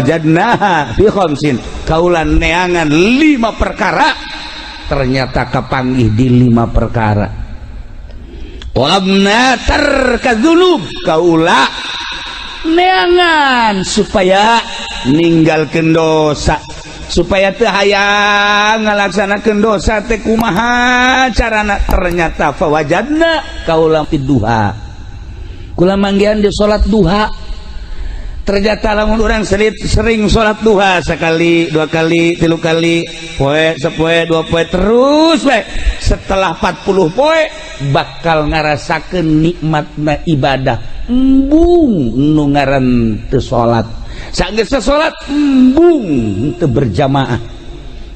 Fawajadnaha fi khamsin, kaula neangan lima perkara, ternyata kapanggih di lima perkara. Talabna tarka dzunub, kaula neangan supaya ninggalkeun dosa, supaya teu hayang ngalaksanakeun dosa teh kumaha carana. Ternyata fawajadna kaula duha, kula manggihan di salat duha. Ternyata lamun orang sering, sering salat duha, sekali, dua kali, tilu kali, poe sepoe, dua poe, terus we, setelah 40 poe bakal ngarasakeun nikmatna ibadah. Embung nu ngaran teu salat, sanggeus salat embung teu berjamaah.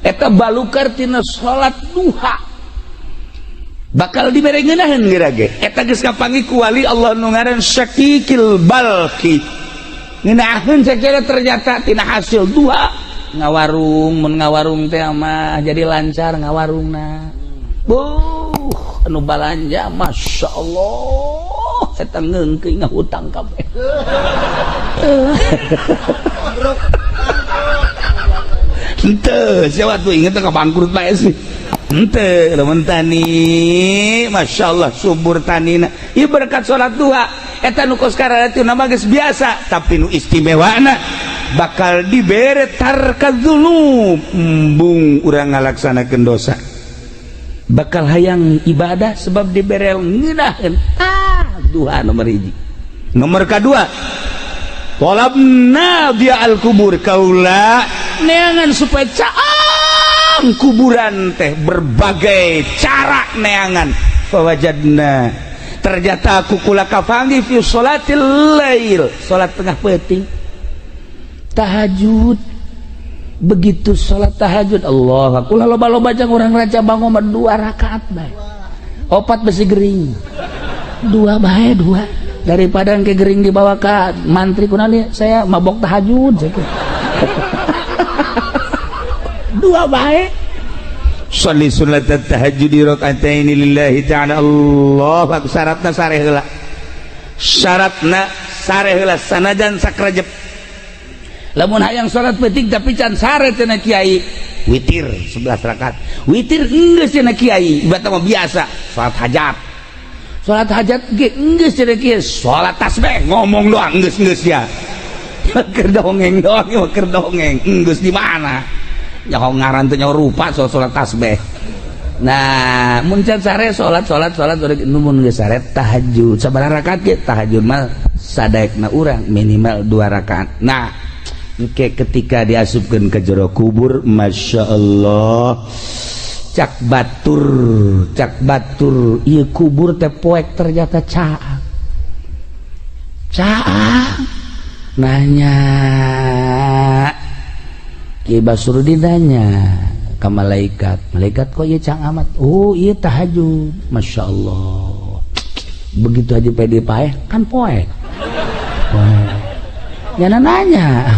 Eta balukar tina salat duha bakal dibere ngeunaheun geura ge. Eta geus kapanggih ku wali Allah nu ngaran Syakikil Balki, ngeunaheun sacara. Ternyata tina hasil duha ngawarung, mun ngawarung teh mah jadi lancar ngawarungna. Buh, anu balanja, Masya Allah, eta ngeungkeun ngahutang kabeh. Henteu, siapa tuh inget ka bangkrut bae sih. Henteu, lamun tani, Masya Allah, subur tanina. Ieu berkat salat duha. Eta nu kos kararitu nama geus biasa, tapi nu istimewana bakal dibere tarka dzunub, embung urang ngalaksanakeun dosa. Bakal hayang ibadah sebab dibere ngeunaheun. Ah, duha nomor hiji. Nomor kedua, talabna dia al kubur, kaula neangan supaya caang kuburan teh, berbagai cara neangan. Fawajadna, ternyata aku kula kapanggih fi sholatil lail, salat tengah peuting, tahajud. Begitu salat tahajud, Allah, kula loba-loba jang urang Raja Bango mah dua rakaat bae, opat besi gering, dua bae, dua, daripada ke gering dibawa ke mantri kunali saya mabok tahajud saya. Dua bae. Sholli sunat tahajud raka'ataini lillahi ta'ala. Allah akbar. Syaratna sare heula, syaratna sare heula, sanajan sakrejep. Lamun hayang salat peuting tapi can sare, cenah kiai, witir 11 rakaat. Witir geus, cenah kiai, ibadah mah biasa salat hajat. Salat hajat ge geus, cenah kiai, salat tasbih, ngomong doang geus, geus ya keur dongeng doang ya, keur dongeng geus. Di mana nyaho ngaran teh, nyaho rupa soal salat tasbih. Nah, mun can sare salat, salat, salat, mun geus sare tahajud sabaraha rakaat ge. Tahajud mah sadaekna urang, minimal dua rakaat. Nah, engke ketika diasupkeun ke jero kubur, Masya Allah, cak batur, cak batur, ieu kubur teh poek, ternyata caang caang. Nanya Ki Basrudin, nanya ke malaikat, "Malaikat, kok ieu caang amat?" "Oh, iya, tahajud." Masya Allah, begitu aja pede paeh kan poek poek. Nyana nanya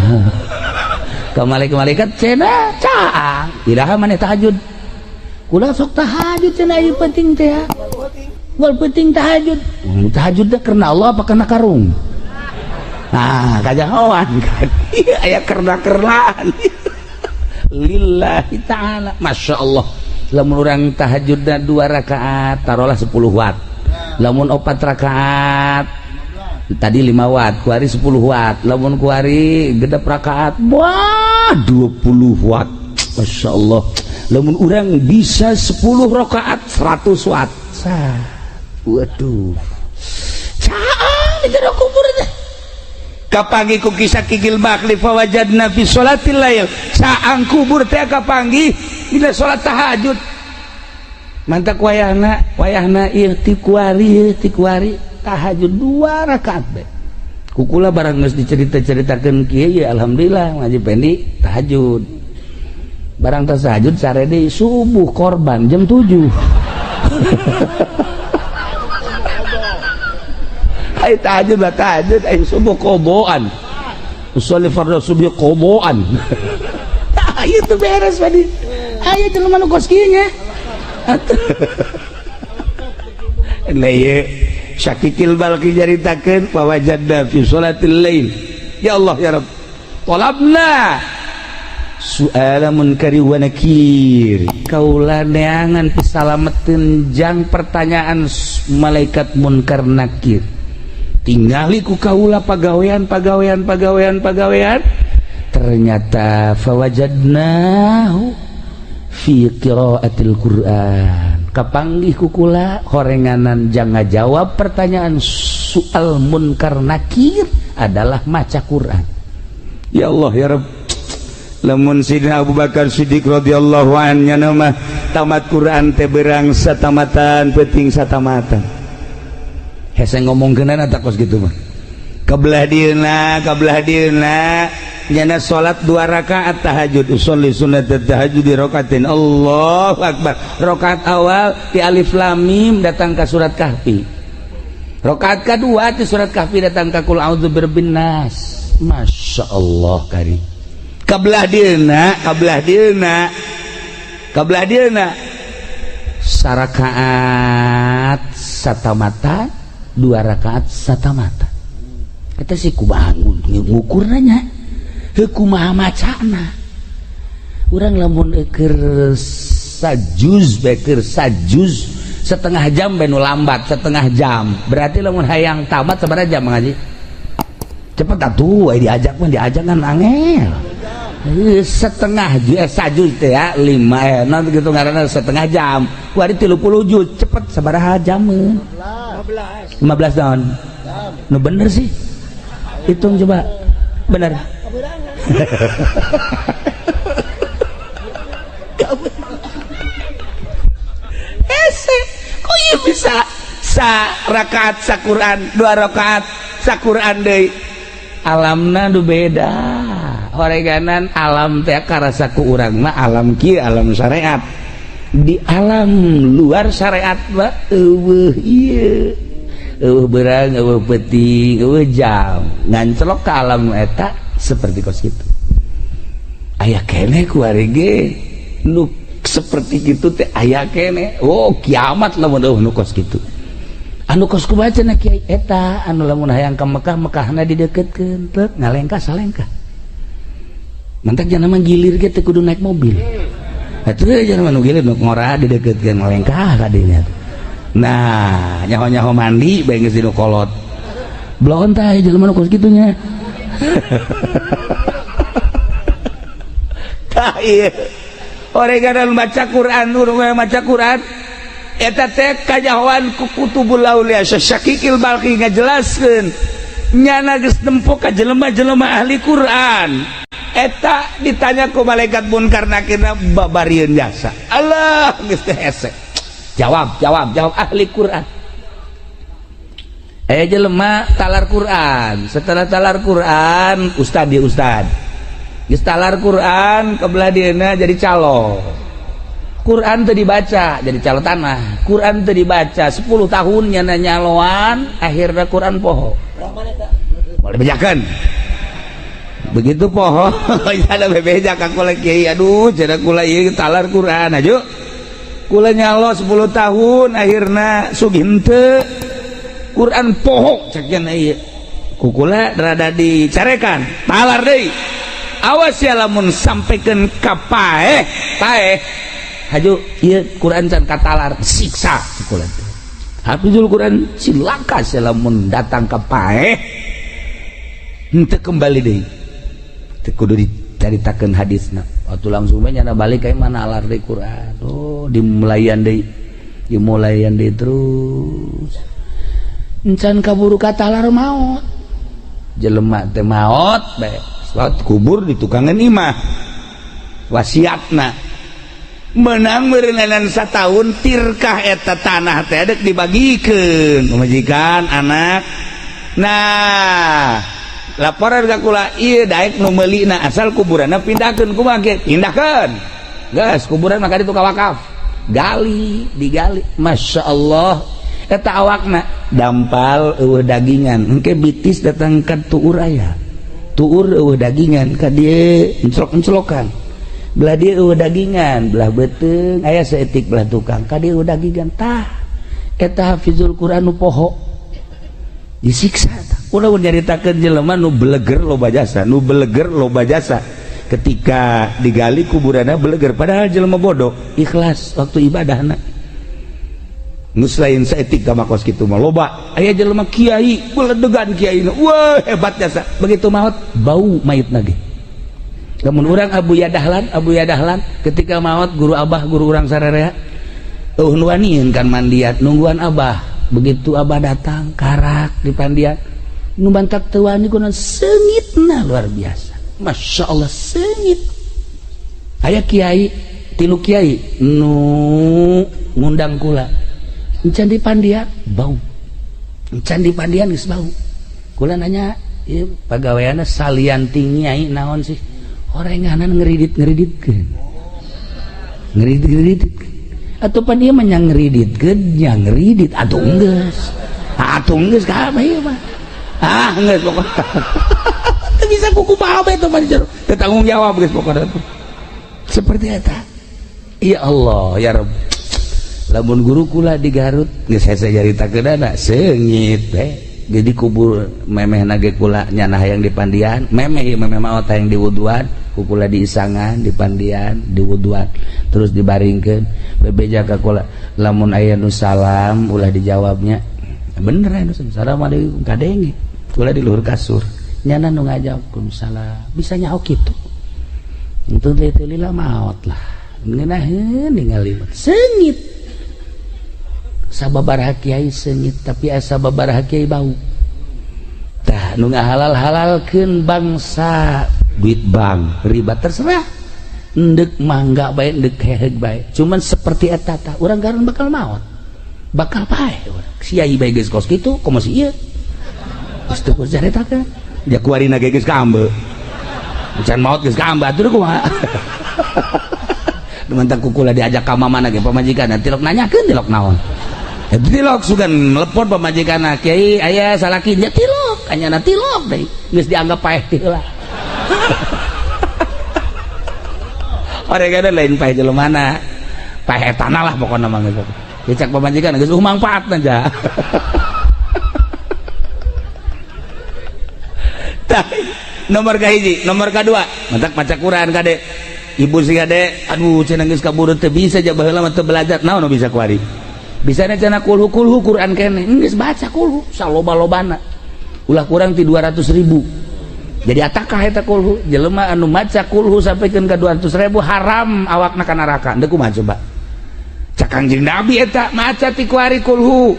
ke malaikat-malaikat, "Cenah caang, iraha maneh tahajud?" "Kula sok tahajud," cenah, "ieu penting teh ya. Wal penting tahajud." Tahajud teh karena Allah apa karena karung? Nah, kajahoan kan. Iya, aya kerna-kernaan. Lillahi ta'ala. Masya Allah. Lamun urang tahajudna dua rakaat, taruhlah 10 watt. Lamun opat rakaat, tadi 5 watt, kuari 10 watt. Lamun kuari genep rakaat, wah, 20 watt. Masya Allah. Lamun urang bisa 10 rakaat, 100 watt. Sah. Waduh. Caang di jero kubur teh. Kapanggih ku kisah Kikil Bakli, fawajadna fi sholatil lail, caang kubur teh kapanggih dina salat tahajud. Mantak wayahna, wayahna ieu ti kuari, ieu ti kuari tahajud dua rakaat bae. Kukula barang geus dicerita-ceritakeun kieu ya, alhamdulillah ngaji pendi tahajud. Barang tahajud sare deui, subuh korban jam 7. Ay tahajud lah tahajud, ay subuh koboan. Usolli fardhu subuh koboan. Tah itu beres tadi. Aya jelema nu kos kieu nya. Lah ieu Syakikil Balki nyaritakeun, wajadna fi sholatil lail. Ya Allah ya Rabb. Talabna su'ala munkari wa nakir, kaula neangan pisalameteun jang pertanyaan malaikat munkar nakir. Tingali ku kaula pagawean pagawean pagawean pagawean, ternyata fawajadnahu fi qiraatil Qur'an. Kapanggih ku kula horenganan jang ngajawab pertanyaan soal munkar nakir adalah maca Quran. Ya Allah ya Rabb, lamun Sidina Abu Bakar Siddiq radhiyallahu anhu mah tamat Quran teh berang satamatan, penting satamatan. Hese ngomongkeunana tak kos gitu mah. Kabelah dieuna, kabelah dieuna nyana salat dua rakaat tahajud, usolli sunnat tahajud di rakaatin, Allahu akbar. Rakaat awal di alif lam mim datang ke surat Kahfi, rakaat kedua di surat Kahfi datang ke qul a'udzu birabbin nas. Masya Allah kari. Kabelah dieuna, kabelah dieuna, kabelah dieuna sarakaat satamata, dua rakaat satamata. Kita sih kumaha ngukurna, heuh kumaha macana urang? Lamun keur sajuz bae, keur sajuz setengah jam bae nu lambat setengah jam, berarti lamun hayang tamat sabaraha jam ngaji cepet atuh? Ai diajak mah, diajak kan angel. Setengah sajuz teh ya lima, non gitu ngaranna setengah jam. Kuari 30 juz cepet sabaraha jam? 15. 15 tahun nu bener sih, hitung coba bener. Kaberangan. Hese kok ieu bisa sa rakaat sa Quran, dua rakaat sa Quran deui? Alamna nu beda horeganan alam teh karasa ku urang mah alam kieu, alam syariat. Di alam luar syariat mah euweuh ieu, euweuh beurang, euweuh peuting, euweuh jam. Ngancelok ke alam eta seperti kos kitu. Aya keneh kuari ge nu seperti gitu teh, aya keneh. Oh, kiamat lamun euweuh nu kos kitu. Anu kos kumaha cenah, Kiai? Eta anu lamun hayang ka Mekah, Mekahna dideukeutkeun, teu ngalengkah salengkah. Mantak jangan mah gilir ge teu kudu naik mobil. Atuh jangan mah nu gilir nu ngora dideukeutkeun, ngalengkah ka dinya. Nah, nyaho-nyaho mandi bae geus dinu kolot. Bloon tah jelema nu kos kitu nya. Tah ieu. Oreganan maca Quran, urang maca Quran eta teh kajahoan ku kutubul aulia. Syakikil Balkhi ngajelaskeun nyana geus nempo ka jelema-jelema ahli Quran eta ditanya ku malaikat munkar nakirna babarieun jasa. Allah, geus teh hese. Jawab, jawab, jawab, ahli Quran. Eh, jelema talar Quran, setelah talar Quran ustad, dia ustad geus talar Quran, kebelah dieuna jadi calo. Quran teu dibaca, jadi calo tanah. Quran teu dibaca 10 tahun nyana nyaloan, akhirnya Quran poho. Boleh bejakan begitu poho ada bebeja ka kula, "Kiai, aduh," cenah, "kula ieu talar Quran aju kula nyalo 10 tahun, akhirna sugih henteu, Quran poho." Cek cenah ieu ku kula rada dicarekan, "Talar deui, awas ya lamun sampaikan ka paeh paeh." "Haju ieu Quran can katalar, siksa kula." Hafizul Quran cilaka lamun datang ka paeh henteu kembali deui. Teu kudu dicaritakeun hadisna waktu langsung we nyana balik ka mana alar deui Quran. Oh, dimulayan deui, dimulayan deui terus, encan kaburu katalar maot. Jelema teh maot bae, salat kubur di tukangan imah, wasiatna menang meureunan satahun tirkah eta tanah teh dek dibagikeun pamajikan anak. Nah, laporan ka kula ieu daek nu meulina asal kuburanna pindahkeun. Kumaha ge pindahkeun geus kuburan maka ditu ka wakaf, gali, digali. Masya Allah, eta awakna dampal, euweuh dagingan. Engke bitis datang ka tuur, aya tuur, euweuh dagingan, ka dieu enclok-enclokan, belah dieu euweuh dagingan, belah beuteung aya saeutik, belah tukang ka dieu euweuh dagingan. Tah, eta hafizul Quran nu poho disiksa tah. Udah nyaritakeun jelema nu beleger loba jasa, nu beleger loba jasa. Ketika digali kuburanna beleger, padahal jelema bodoh, ikhlas waktu ibadahna. Geus lain saeutik ka makos kitu mah loba. Aya jelema kiai, beledegan kiai. Wah, hebat jasa. Begitu maot bau mayitna ge. Lamun urang Abu Yadahlan, Abu Yadahlan ketika maot guru abah, guru urang sararea. Eueuh nu wanian kan mandian, nungguan abah. Begitu abah datang, karak di pandian. Nu bantak teu wani kunaon seungitna luar biasa. Masya Allah seungit. Aya kiai, tilu kiai nu ngundang kula. Encan di pandian bau. Encan di pandian geus bau. Kula nanya, ieu pagaweanna salian ti nyai naon sih? Orenganan ngeridit-ngeriditkeun. Ngeridit-ngeriditkeun. Atuh pan ieu mah nya ngeriditkeun, nya ngeridit atuh geus. Atuh geus kabeh ieu mah. Ah, geus pokokna. Teu bisa kukumaha bae teh mah teu tanggung jawab geus pokokna tuh. Seperti eta. Ya Allah, ya Rabb. Lamun guru kula di Garut geus hese nyaritakeunana seungit teh. Jadi kubur memeh nage kula nyana hayang di pandian, memeh ieu memeh maot hayang diwuduan, ku kula diisangan di pandian, diwuduan, terus dibaringkeun, bebeja ka kula, lamun aya nu salam ulah dijawabnya. Bener aya nu assalamualaikum kadenge. Kula di luhur kasur. Nyana nu ngajawab salam, bisa nyaho kitu. Untung teh teu lila maot lah. Ngeunaheun ningali seungit. Sababaraha kiai seungit tapi asa sababaraha kiai bau. Tah nu ngahalal-halalkeun bangsa duit bank riba terserah. Endek mangga bae endek heheug bae. Cuman seperti eta tah urang garun bakal maot. Bakal paeh urang. Kiai bae geus kos kitu komo si ieu. Geus teu kudu caritakeun. Ja kuarina ge geus kaambe. Can maot geus kaambe atuh kumaha. Dumantak kukula diajak ka mamana ge pamajikan tilok nanyakeun tilok naon. Tilok sugan melepon pamajikan kiai aya salaki nya tilok anyana tilok deui geus dianggap paeh teh heula. Oregana lain paeh jelemana. Paeh etana lah pokona mah geus. Dicak pamajikan geus mangfaatna ja. Tah nomor kahiji, nomor kadua, mantak maca Quran kade. Ibu sih kade, aduh cenah geus kaburu teu bisa ja baheula mah teu belajar. Naon nu bisa kuari? Bisa cenah kulhu kulhu Quran kene. Geus baca kulhu saloba-lobana. Ulah kurang ti 200.000. Jadi atakah eta kulhu? Jelema anu maca kulhu sampikeun ka 200.000 haram awakna ka neraka. Deuk kumaha coba? Cak Kangjeng Nabi eta maca ti kuari kulhu.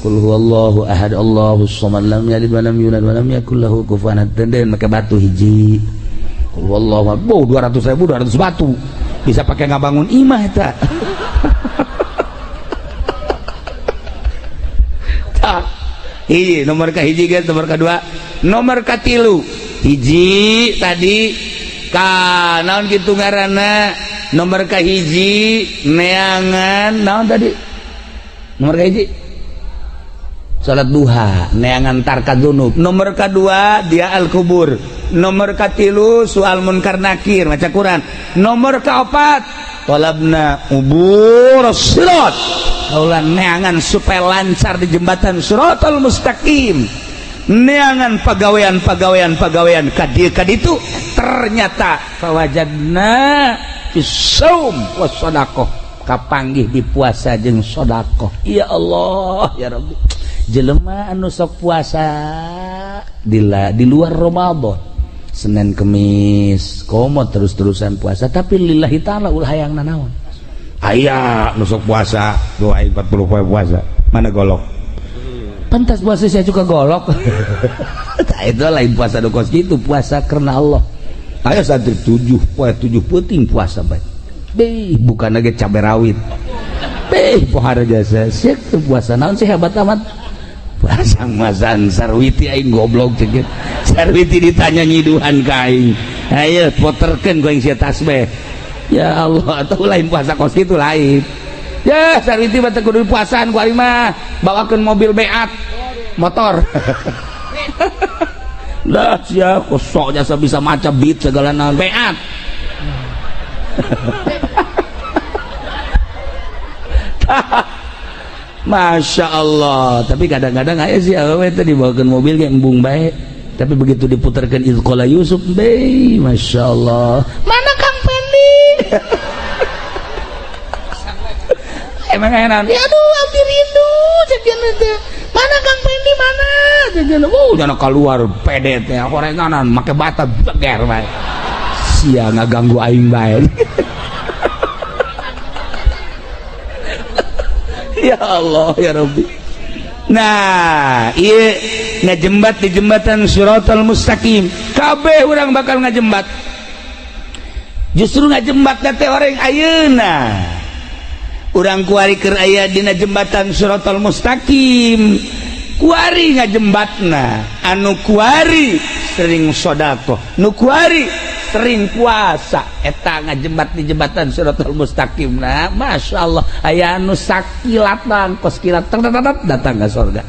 Qul huwallahu ahad Allahus samad lam yalid wa lam yulad wa lam yakul lahu kufuwan ahad. Den make batu hiji. Qul huwallahu ahad. Boh 200.000 200 batu. Bisa pakai ngabangun imah eta. Tah. Hiji nomor ka hiji guys, nomor kedua, nomor katilu. Hiji tadi ka naon kitu ngaranna? Nomor ka hiji neangan naon tadi? Nomor ka hiji salat duha neangan tarka dzunub. Nomor kedua dia al kubur. Nomor katilu soal munkar nakir maca Quran. Nomor keempat talabna ubur sirat. Kaula neangan supaya lancar di jembatan siratal mustaqim. Neangan pagawean-pagawean ka dieu ka ditu ternyata fawajadna fis saum was sadaqah. Kapanggih di puasa jeung sedekah. Ya Allah ya Rabbi. Jelema anu sok puasa di luar Ramadan Senin Kemis komo terus-terusan puasa tapi lillahi ta'ala ulah hayang nanaon. Aya nu sok puasa doa 40 poe puasa mana golok pantas puasa saya juga golok. Tah itu lain puasa nu kos kitu, puasa karena Allah. Aya santri 7 poe 7 peuting puasa bae. Beh bukan lagi cabe rawit. Beh pohara jasa sia puasa naon sih hebat amat. Puasa masan sarwiti aing goblok cek. Sarwiti ditanya nyiduhan ka aing. Ayo poterkeun ku aing sia tasbih. Ya Allah, atau lain puasa kos kitu lain. Ya sarwiti mah teu kudu puasaan ku aing mah. Bawakeun mobil beat motor. Lah sia kosok jasa bisa maca beat segala naon beat. Masya Allah. Tapi kadang-kadang aya sih awewe teh dibawakeun mobil ge embung bae. Tapi begitu diputarkan Idz Qala Yusuf, be, Masya Allah. Mana Kang Pendi? Emang enak. Ya aduh, abdi rindu cek teh. Mana Kang Pendi mana? Cek oh, jangan keluar pede teh horenganan make bata beger bae. Sia ngaganggu aing bae. Ya Allah ya Rabbi. Nah, ieu ngajembat di jembatan Shiratal Mustaqim. Kabeh urang bakal ngajembat. Justru ngajembat teh orang ayeuna. Urang kuari keur aya dina jembatan Shiratal Mustaqim. Kuari ngajembatna, anu kuari sering sedekah, nu kuari sering puasa, eta ngajembat di jembatan Shiratal Mustaqim. Nah, Masya Allah, aya anu sakilatan kos kilat datang ke surga.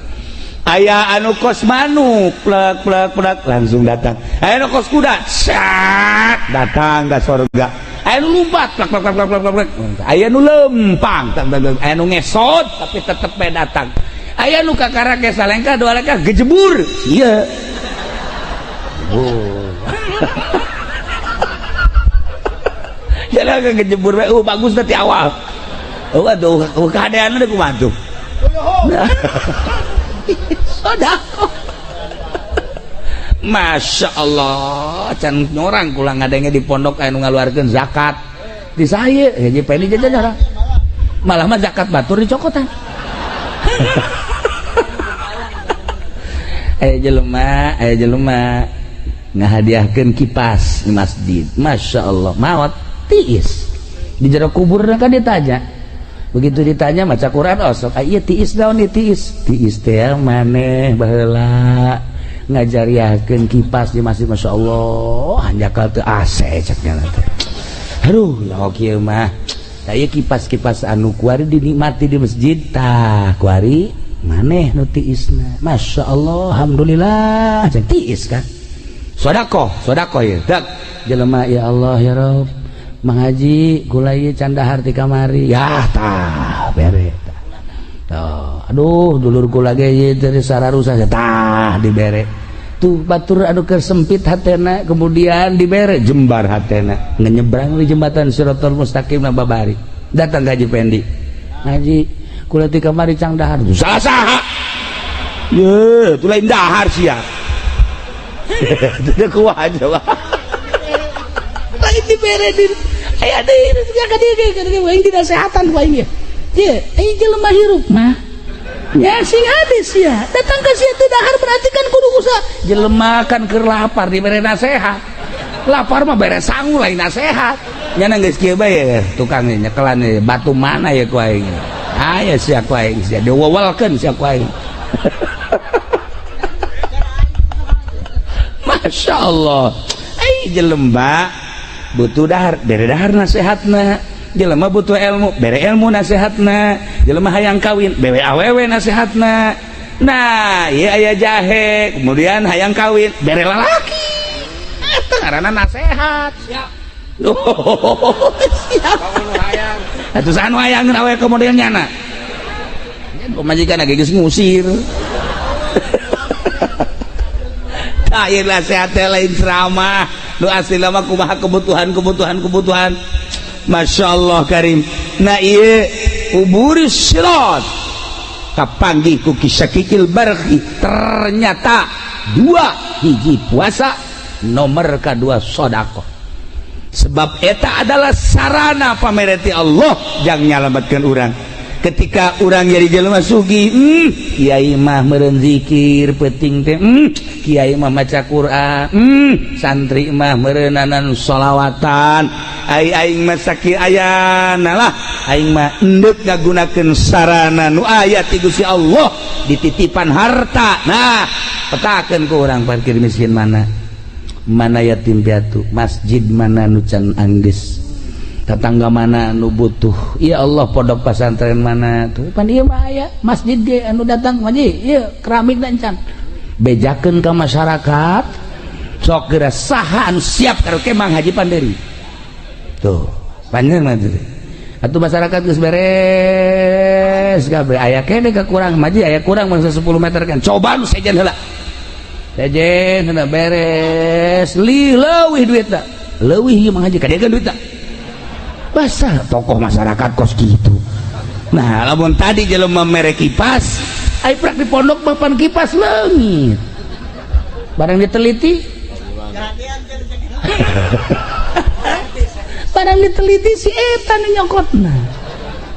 Aya anu kos manuk plek plek plek langsung datang. Aya anu kos kuda sat datang ke surga. Aya anu lumpat plek plek plek plek plek. Aya anu lempang, aya anu ngesot tapi tetep bae datang. Aya nu kakara ge salengkah dua lengkah gejebur. Ieu. Oh. Jalan kejebur bae, bagus tadi awal. Oh aduh, keadaan udah kumaha tuh. Sedekah. Masya Allah, can nyorang kula ngadenge di pondok aya nu ngaluarkeun zakat. Di saya, ya Pendi jajan orang. Malah mah zakat batur dicokotan. Aya jelema ngahadiahkeun kipas di masjid. Masya Allah, maot tiis. Di jero kubur kan ditanya. Begitu ditanya maca Quran osok, ah ieu tiis naon ieu tiis? Tiis teh maneh baheula ngajariahkeun kipas di masjid. Masya Allah, hanjakal teu AC ceknya teh. Aduh, ya kieu mah. Tah ieu kipas-kipas anu kuari dinikmati di masjid tah kuari maneh nu tiisna. Masya Allah, alhamdulillah cek tiis kan. Sedekah, sedekah ieu. Dak jelema ya Allah ya Rabb. Mang Haji kula ieu can dahar ti kamari. Ya tah bere tah. Tuh, aduh dulur kula ge ieu teh sararusa tah dibere. Tuh batur anu keur sempit hatena kemudian dibere jembar hatena. Nyenyebrang di jembatan Shiratal Mustaqim na babari. Datang ka Haji Pendi. Haji kula ti kamari cang dahar. Salah saha? Ye, tu lain dahar sia. Teu kuat coba. Lain dibere di aya deui ka dieu aing dinasehatan ku aing ye. Ye, aing jelema hirup mah. Ya sing ades sia. Datang ka sia teu dahar berarti kan kudu usaha. Jelema kan keur lapar dibere nasehat. Lapar mah bere sangu lain nasehat. Nya geus kieu bae tukang nyekelan batu mana ya ku aing. Aya sia ku aing sia diwewelkeun sia ku aing. Masya Allah, ai jelema butuh dahar, bere dahar nasehatna. Jelema butuh ilmu, bere ilmu nasehatna. Jelema hayang kawin, bere awewe nasehatna. Nah, ieu aya jahe, kemudian hayang kawin, bere lalaki. Eta ngaranna nasehat. Siap. Oh, siap. Atuh saha nu hayangeun awewe kemudian nyana? Pamajikan ge geus ngusir. Ayo nasihat lain ceramah nu asli lama kumaha kebutuhan. Masya Allah karim. Nah ieu uburis sirat kapanggih ku kisah kikil barhi. Ternyata dua hiji puasa nomor kedua sedekah. Sebab eta adalah sarana pamereti Allah jang nyalametkeun urang. Ketika urang jadi jelema sugih, kiai mah meureun zikir peuting teh, kiai mah maca Quran, santri mah meureunanan sholawatan. Ai aing mah sakieu ayana lah, aing mah endek ngagunakeun sarana nu aya ti Gusti Allah dititipan harta. Nah, petakeun ku urang parkir miskin mana? Mana yatim piatu, masjid mana nu can anggeus, tetangga mana nu butuh. Ya Allah, pondok pesantren mana tuh pan ieu mah aya masjid ge anu datang haji ieu keramik dan can bejakeun ka masyarakat. Sok geura saha anu siap karaoke Mang Haji Panderi tuh panjang mah atuh masyarakat geus beres. Beres kabeh, aya kene kekurang maji, aya kurang mangsa 10 meter kan. Coba nu sejen heula, sejen heula beres, li leuwih duitna, leuwih ieu mah haji kadegan duitna. Basah tokoh masyarakat kos gitu. Nah, lamun tadi jelema mere kipas, ai prak di pondok mah pan kipas leungit. Barang diteliti, barang diteliti si eta nu nyokotna.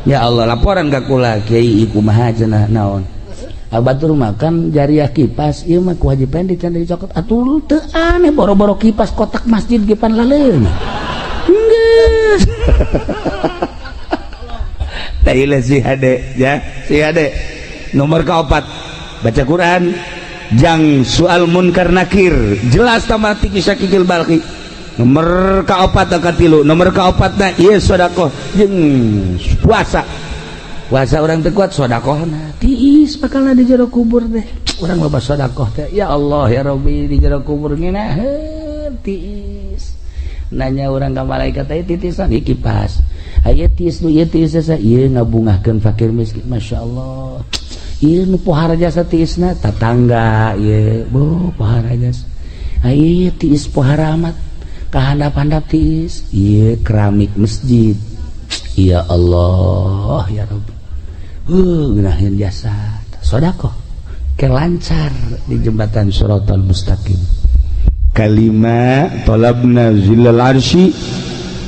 Ya Allah, laporan ka kula, "Kiai, kumaha cenah?" "Naon?" "Batur makan jariah kipas ieu mah kewajiban dicokot." Atuh teu aneh, boro-boro kipas, kotak masjid ge pan laleung geus. Tah si hade ya, si hade nomor keempat baca Quran jang soal munkar nakir jelas tamati Syakikil Balkhi. Nomor keopat, katilu, nomor keopatna ieu sedekah jeung puasa. Puasa orang teu kuat, sedekahna tiis bakal di jero kubur teh. Urang loba sedekah teh, ya Allah ya Rabbi, di jero kubur ngeunaheun tiis. Nanya urang ka malaikat teh, titisan ieu kipas aya, tiis nu ieu, tiis jasa ieu ngabungahkeun fakir miskin, masyaallah. Ieu nu pohara jasa tiisna tatangga ieu, bo pohara jasa. Ieu tiis pohara amat kahandap-handap tiis ieu keramik masjid. Ya Allah ya Rabbi, ngeunaheun jasa sedekah ke lancar di jembatan Shiratal Mustaqim. Kalima talabna zillal arsy,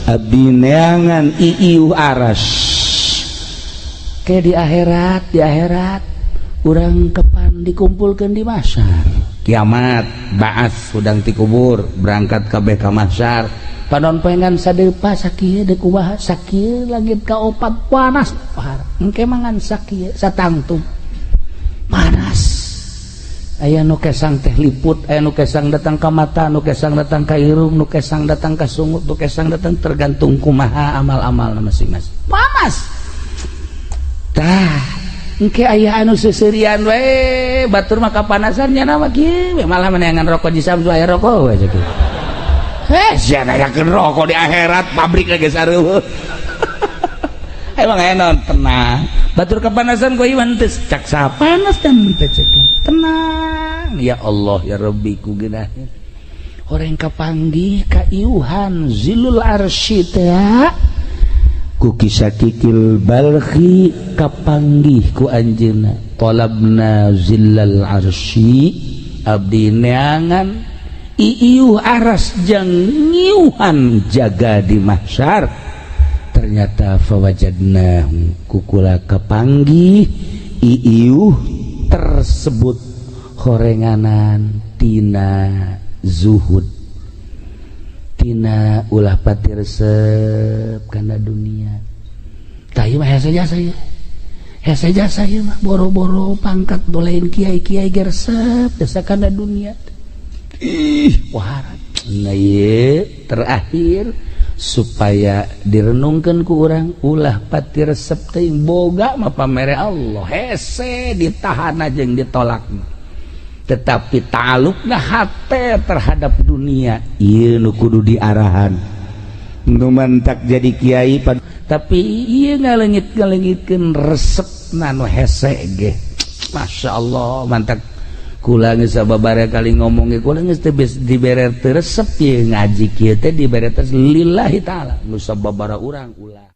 abdi neangan iiuh aras ke di akhirat. Di akhirat urang kepan dikumpulkan di mahsyar kiamat, baas hudang ti kubur berangkat kabeh ka mahsyar. Panon poengan sadepa sakieu deuk kumaha, sakieu langit kaopat panas pohara. Engke mangan sakieu satangtung panas. Aya nu kesang teh liput, aya nu kesang datang ka mata, nu kesang datang ka irung, nu kesang datang ka sungut, nu kesang datang tergantung kumaha amal-amal masing-masing. Panas tah engke aya anu seuseurian we, batur mah kapanasan nya mah kieu malah meneangan rokok di Samsu, aya rokok we kieu. Eh, sia nanyakeun rokok di akhirat, pabrik lagi sareueuh. Emang aya naon, tenang. Batur kepanasan ku iwan teh cak saha panas dan teh cek. Tenang. Ya Allah ya Rabbi ku geunaheun. Horeng kapanggih ka iuhan zilul arsy teh ku Kisakikil Balkhi, kapanggih ku anjeunna talabna zillal arsy, abdi neangan iiuh aras jang ngiuhan jaga di mahsyar. Ternyata fawajadna, kukula kapanggih iiuh tersebut horenganan tina zuhud, tina ulah pati resep kana dunia. Tah ieu mah hese jasa ieu, hese jasa ieu mah, boro-boro pangkat lain kiai-kiai ge resep jasa kana dunia. Ih, wah. Nah, ieu terakhir supaya direnungkan ku urang, ulah pati resep teuing. Boga mah pamere Allah, hese ditahan jeung ditolak, tetapi ta'alluqna hate terhadap dunia ieu nu kudu diarahan. Nu mantak jadi kiai tapi ieu ngalengit-ngalengitkeun resepna nu hese ge, Masya Allah. Mantak kula geus sababaraha kali ngomong ge, kula geus teu dibere teu resep ieu ngaji kieu teh, dibere teh lillahi taala. Nu sababaraha urang ulah.